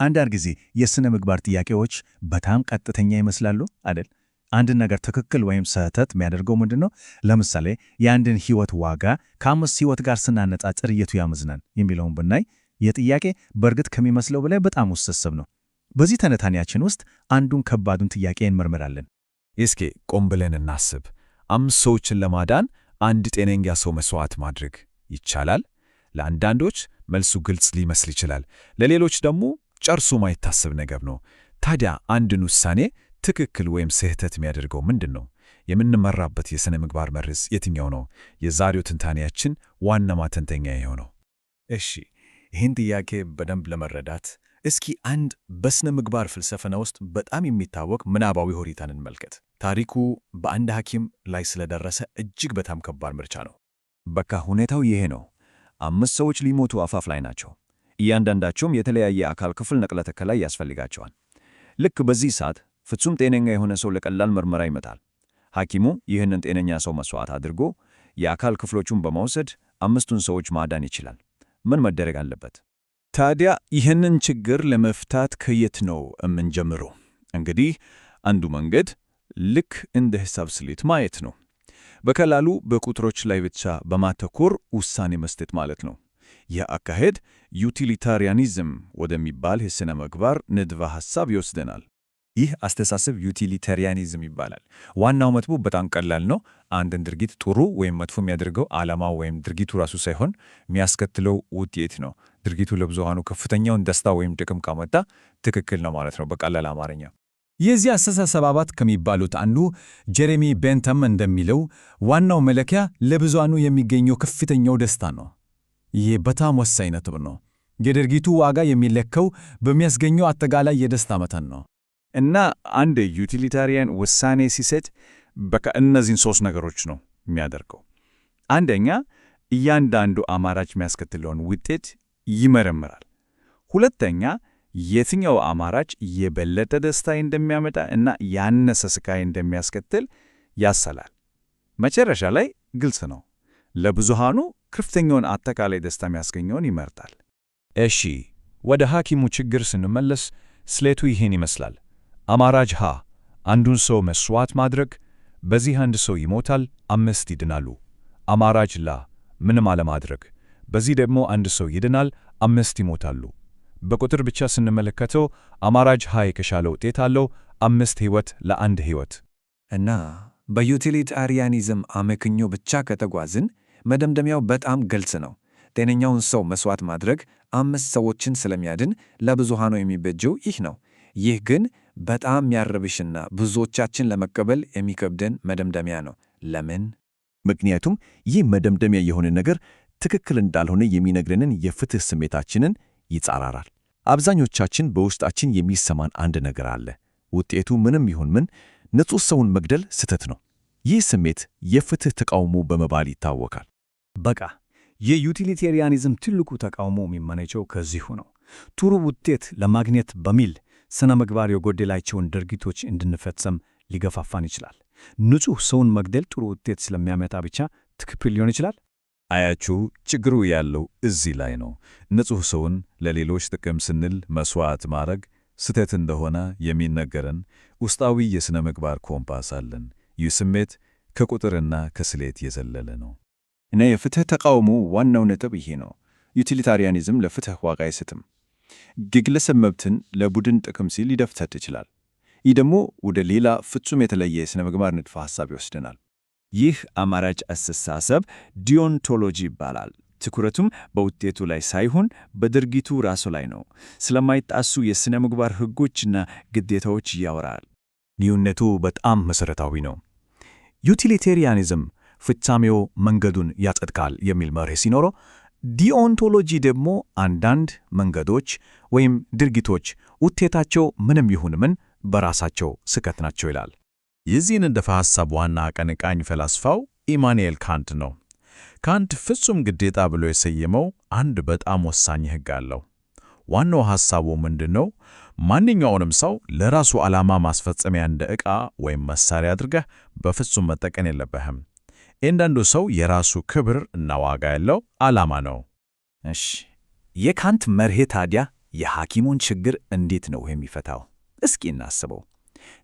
አንዳንድ ጊዜ የሥነ ምግባር ጥያቄዎች በጣም ቀጥተኛ ይመስላሉ አይደል? አንድን ነገር ትክክል ወይም ስህተት የሚያደርገው ምንድን ነው? ለምሳሌ የአንድን ሕይወት ዋጋ ከአምስት ሕይወት ጋር ስናነጻጽር የቱ ያመዝናል የሚለውን ብናይ የጥያቄ በእርግጥ ከሚመስለው በላይ በጣም ውስብስብ ነው። በዚህ ትንታኔያችን ውስጥ አንዱን ከባዱን ጥያቄ እንመርምራለን። እስኪ ቆም ብለን እናስብ። አምስት ሰዎችን ለማዳን አንድ ጤነኛ ሰው መስዋዕት ማድረግ ይቻላል? ለአንዳንዶች መልሱ ግልጽ ሊመስል ይችላል። ለሌሎች ደግሞ ጨርሶ ማይታሰብ ነገር ነው። ታዲያ አንድን ውሳኔ ትክክል ወይም ስህተት የሚያደርገው ምንድን ነው? የምንመራበት የሥነ ምግባር መርህ የትኛው ነው? የዛሬው ትንታኔያችን ዋና ማተንተኛ ይኸው ነው። እሺ፣ ይህን ጥያቄ በደንብ ለመረዳት እስኪ አንድ በሥነ ምግባር ፍልስፍና ውስጥ በጣም የሚታወቅ ምናባዊ ሁኔታን እንመልከት። ታሪኩ በአንድ ሐኪም ላይ ስለደረሰ እጅግ በጣም ከባድ ምርጫ ነው። በቃ ሁኔታው ይሄ ነው። አምስት ሰዎች ሊሞቱ አፋፍ ላይ ናቸው። እያንዳንዳቸውም የተለያየ አካል ክፍል ነቅለ ተከላ ያስፈልጋቸዋል። ልክ በዚህ ሰዓት ፍጹም ጤነኛ የሆነ ሰው ለቀላል ምርመራ ይመጣል። ሐኪሙ ይህንን ጤነኛ ሰው መስዋዕት አድርጎ የአካል ክፍሎቹን በመውሰድ አምስቱን ሰዎች ማዳን ይችላል። ምን መደረግ አለበት? ታዲያ ይህንን ችግር ለመፍታት ከየት ነው የምንጀምረው? እንግዲህ አንዱ መንገድ ልክ እንደ ሂሳብ ስሌት ማየት ነው። በቀላሉ በቁጥሮች ላይ ብቻ በማተኮር ውሳኔ መስጠት ማለት ነው። ይህ አካሄድ utilitarianism ወደሚባል የሥነ ምግባር ንድፈ ሐሳብ ይወስደናል። ይህ አስተሳሰብ utilitarianism ይባላል። ዋናው ነጥቡ በጣም ቀላል ነው። አንድን ድርጊት ጥሩ ወይም መጥፎ የሚያደርገው ዓላማው ወይም ድርጊቱ ራሱ ሳይሆን የሚያስከትለው ውጤት ነው። ድርጊቱ ለብዙሃኑ ከፍተኛውን ደስታ ወይም ጥቅም ካመጣ ትክክል ነው ማለት ነው፣ በቀላል አማርኛ። የዚህ አስተሳሰብ አባት ከሚባሉት አንዱ ጀሬሚ ቤንተም እንደሚለው ዋናው መለኪያ ለብዙሃኑ የሚገኘው ከፍተኛው ደስታ ነው። ይህ በጣም ወሳኝ ነጥብ ነው። የድርጊቱ ዋጋ የሚለካው በሚያስገኘው አጠቃላይ የደስታ መጠን ነው። እና አንድ utilitarian ውሳኔ ሲሰጥ በቃ እነዚህን ሶስት ነገሮች ነው የሚያደርገው። አንደኛ፣ እያንዳንዱ አማራጭ የሚያስከትለውን ውጤት ይመረምራል። ሁለተኛ፣ የትኛው አማራጭ የበለጠ ደስታ እንደሚያመጣ እና ያነሰ ስቃይ እንደሚያስከትል ያሰላል። መጨረሻ ላይ ግልጽ ነው፣ ለብዙሃኑ ከፍተኛውን አጠቃላይ ደስታ የሚያስገኘውን ይመርጣል። እሺ፣ ወደ ሐኪሙ ችግር ስንመለስ ስሌቱ ይህን ይመስላል። አማራጭ ሀ አንዱን ሰው መስዋዕት ማድረግ፣ በዚህ አንድ ሰው ይሞታል፣ አምስት ይድናሉ። አማራጭ ለ ምንም አለማድረግ፣ በዚህ ደግሞ አንድ ሰው ይድናል፣ አምስት ይሞታሉ። በቁጥር ብቻ ስንመለከተው አማራጭ ሀ የተሻለ ውጤት አለው፣ አምስት ሕይወት ለአንድ ሕይወት። እና በ utilitarianism አመክንዮ ብቻ ከተጓዝን መደምደሚያው በጣም ግልጽ ነው። ጤነኛውን ሰው መስዋዕት ማድረግ አምስት ሰዎችን ስለሚያድን ለብዙሃኑ የሚበጀው ይህ ነው። ይህ ግን በጣም የሚያረብሽና ብዙዎቻችን ለመቀበል የሚከብደን መደምደሚያ ነው። ለምን? ምክንያቱም ይህ መደምደሚያ የሆነ ነገር ትክክል እንዳልሆነ የሚነግረንን የፍትህ ስሜታችንን ይጻረራል። አብዛኞቻችን በውስጣችን የሚሰማን አንድ ነገር አለ። ውጤቱ ምንም ይሁን ምን ንጹሕ ሰውን መግደል ስህተት ነው። ይህ ስሜት የፍትህ ተቃውሞ በመባል ይታወቃል። በቃ የ utilitarianism ትልቁ ተቃውሞ የሚመነጨው ከዚሁ ነው። ጥሩ ውጤት ለማግኘት በሚል ስነ ምግባር የጎደላቸውን ድርጊቶች እንድንፈጽም ሊገፋፋን ይችላል። ንጹሕ ሰውን መግደል ጥሩ ውጤት ስለሚያመጣ ብቻ ትክክል ሊሆን ይችላል? አያችሁ፣ ችግሩ ያለው እዚህ ላይ ነው። ንጹሕ ሰውን ለሌሎች ጥቅም ስንል መስዋዕት ማድረግ ስህተት እንደሆነ የሚነገረን ውስጣዊ የሥነ ምግባር ኮምፓስ አለን። ይህ ስሜት ከቁጥርና ከስሌት የዘለለ ነው። እና የፍትህ ተቃውሞ ዋናው ነጥብ ይሄ ነው። utilitarianism ለፍትህ ዋጋ አይሰጥም። የግለሰብ መብትን ለቡድን ጥቅም ሲል ሊደፍጠጥ ይችላል። ይህ ደግሞ ወደ ሌላ ፍጹም የተለየ የሥነ ምግባር ንድፈ ሐሳብ ይወስደናል። ይህ አማራጭ አስተሳሰብ deontology ይባላል። ትኩረቱም በውጤቱ ላይ ሳይሆን በድርጊቱ ራሱ ላይ ነው። ስለማይጣሱ የሥነ ምግባር ሕጎችና ግዴታዎች ያወራል። ልዩነቱ በጣም መሠረታዊ ነው። utilitarianism ፍጻሜው መንገዱን ያጸድቃል የሚል መርህ ሲኖረው፣ deontology ደግሞ አንዳንድ መንገዶች ወይም ድርጊቶች ውጤታቸው ምንም ይሁን ምን በራሳቸው ስህተት ናቸው ይላል። የዚህ ንድፈ ሐሳብ ዋና አቀንቃኝ ፈላስፋው ኢማኑኤል ካንት ነው። ካንት ፍጹም ግዴታ ብሎ የሰየመው አንድ በጣም ወሳኝ ሕግ አለው። ዋናው ሐሳቡ ምንድን ነው? ማንኛውንም ሰው ለራሱ ዓላማ ማስፈጸሚያ እንደ ዕቃ ወይም መሳሪያ አድርገህ በፍጹም መጠቀም የለብህም። እያንዳንዱ ሰው የራሱ ክብር እና ዋጋ ያለው ዓላማ ነው። እሺ፣ የካንት መርህ ታዲያ የሐኪሙን ችግር እንዴት ነው የሚፈታው? እስኪ እናስበው።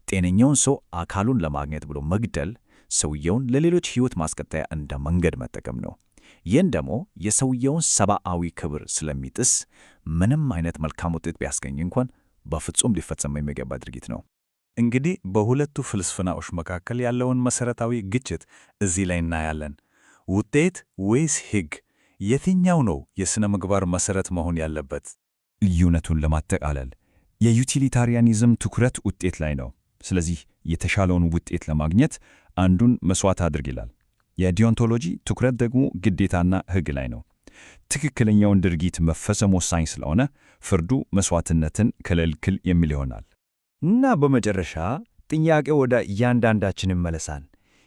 ጤነኛውን ሰው አካሉን ለማግኘት ብሎ መግደል ሰውየውን ለሌሎች ሕይወት ማስቀጠያ እንደ መንገድ መጠቀም ነው። ይህን ደግሞ የሰውየውን ሰብአዊ ክብር ስለሚጥስ ምንም አይነት መልካም ውጤት ቢያስገኝ እንኳን በፍጹም ሊፈጸም የሚገባ ድርጊት ነው። እንግዲህ በሁለቱ ፍልስፍናዎች መካከል ያለውን መሠረታዊ ግጭት እዚህ ላይ እናያለን። ውጤት ወይስ ሕግ? የትኛው ነው የሥነ ምግባር መሠረት መሆን ያለበት? ልዩነቱን ለማጠቃለል የዩቲሊታሪያኒዝም ትኩረት ውጤት ላይ ነው። ስለዚህ የተሻለውን ውጤት ለማግኘት አንዱን መስዋዕት አድርግ ይላል። የዲዮንቶሎጂ ትኩረት ደግሞ ግዴታና ሕግ ላይ ነው። ትክክለኛውን ድርጊት መፈጸም ወሳኝ ስለሆነ ፍርዱ መስዋዕትነትን ከልክል የሚል ይሆናል። እና በመጨረሻ ጥያቄው ወደ እያንዳንዳችን ይመለሳል።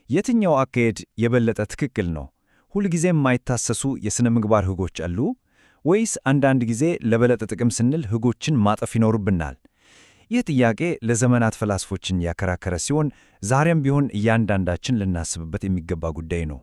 የትኛው አካሄድ የበለጠ ትክክል ነው? ሁልጊዜ የማይታሰሱ የሥነ ምግባር ሕጎች አሉ? ወይስ አንዳንድ ጊዜ ለበለጠ ጥቅም ስንል ሕጎችን ማጠፍ ይኖርብናል? ይህ ጥያቄ ለዘመናት ፈላስፎችን ያከራከረ ሲሆን ዛሬም ቢሆን እያንዳንዳችን ልናስብበት የሚገባ ጉዳይ ነው።